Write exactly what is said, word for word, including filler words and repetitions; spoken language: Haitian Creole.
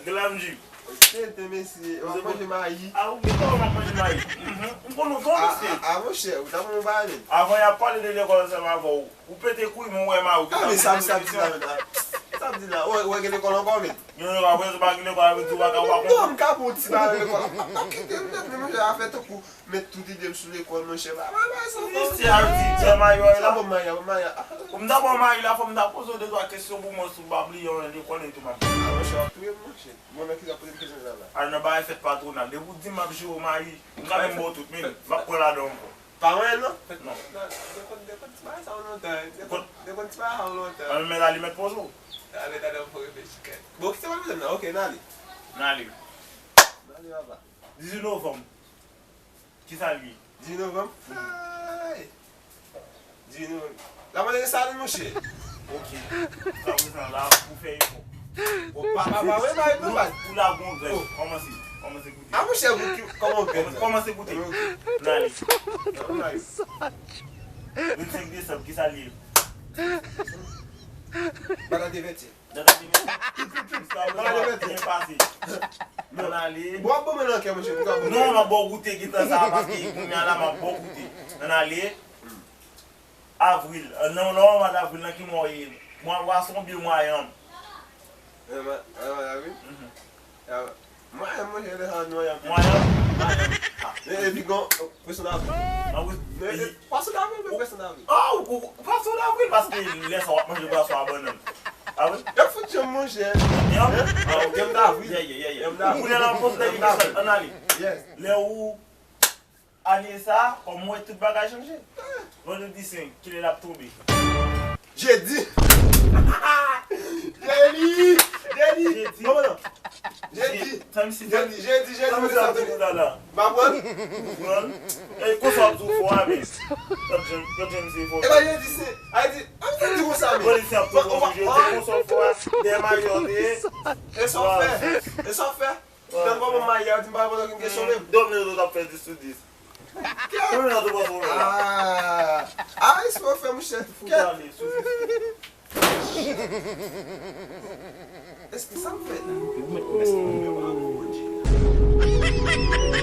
Glam Jeep. Tenten, mesye. W ap manje mayi. A, ou gen kòman w ap manje mayi? Mhm. M konn ou tou, mesye. A, a, monchè, ou ta bon bagay, men. Avan y ap pale de lekòl ansanm avè w. Ou pete kouy, men w wè mayi w. A, men sa, sa ap di la, men. Sa ap di la. Ou wè, ou wè gen lekòl ankò, men. Gen lekòl, apre sa, pa gen lekòl, avè di w pa ka, ou pa konprann. Non, m ka pou ti bagay lekòl. Pa, pa kite m nèt, men monchè, afè tankou met tout ide m sou lekòl, monchè. Ba, ba, ba, sa fò. Mesye a di, djè mayi w la. Sa bon, mayi a, bon, mayi a. Pou m ta bon mayi la, fò m ta poze w de twa kesyon pou mwen si w pa bliye yon lekòl e tou, m ap. A, monchè, w ap touye m, monchè. Bon, nan ki sa poze m kesyon sa la? Al nan bagay fèt patwonal. Depi w di m ap jere w mayi, m ka menm ba w tout, men m ap pran ladan w ankò. Pa anyen, non? Non. Non, dekonn, dekonn ti bagay sa yo lontan, dekonn, dekonn ti bagay sa yo lontan. An, men la, li mèt poze w. Ale, talè m fò reflechi kèk. Bon, ki se pa bezwen nan? Ok, n ale. N ale. N ale, papa. Dizuit novanm. Kisa l ye? Dizuit novanm? Ay! Dizuit novanm. La mande de sa li, monchè. Ok. Sa prezan la, pou fè efò. Bon, pa, pa, pa, wè, pa, wè, pa. Ou la gon grèv. Kòmanse. Kòmanse koute. A, monchè, ou ki, kòman ou grèv la? Kòmanse koute. N ale. N ale. Vennsenk desanm, kisa l ye? Bagay de vètyè. Dada te met. Sa w byen pase. Ann ale. Bon, ap ban mwen nan kè, monchè, pou ka bon. Non, m ap ba w goute gentan sa, paske kounye a la, m ap ba w goute. Ann ale. Avril. Euh, non, non, mwa davril, nan ki mwa w ye? Mwa, mwa se yon byen mwayan. Mwa, mwa davril? Mhm. Mwayan, monchè, lè sa nou an. Mwayan? Mwayan. Ah. E, epi gon, pwason davril. Ah, wi. Men, e, pwason davril, men pwason davril. Ah, ou, ou, pwason davril, paske lè sa w ap manje pwason a bannann. Ah, wi? Yo fout janm, monchè. Yanm? Hein? Ah, ok. Yanm davril. Yeah, yeah, yeah, yeah. Yanm davril. Kounye a la, m poze w kesyon, ann ale. Yes. Lè ou Ane sa, kòm ou wè tout bagay chanje. Vandredi sen, kilè l ap tonbe? Jedi. Jedi. Jedi. Kòman non? Jedi. Jedi, jedi, jedi, jedi. M ap pran. Ou pran. E konsa w ap di w fò a, men. Gad jan, gad jan misye fò. E pa jedi, se, a di, a di konsa, men. Vandredi sen ap tonbe, jedi, konsa w fò a. Dèyè mayi w te ye. E sa w fè? E sa w fè? Nan moman m mayi a, di m pa reponn okenn kesyon menm. Domino t ap fè dis sou dis. Domino t ap fè. Ah, ah, e sa w fè, monchè. Kèt. Èske sa m fè la? Ou mèt konprann sa.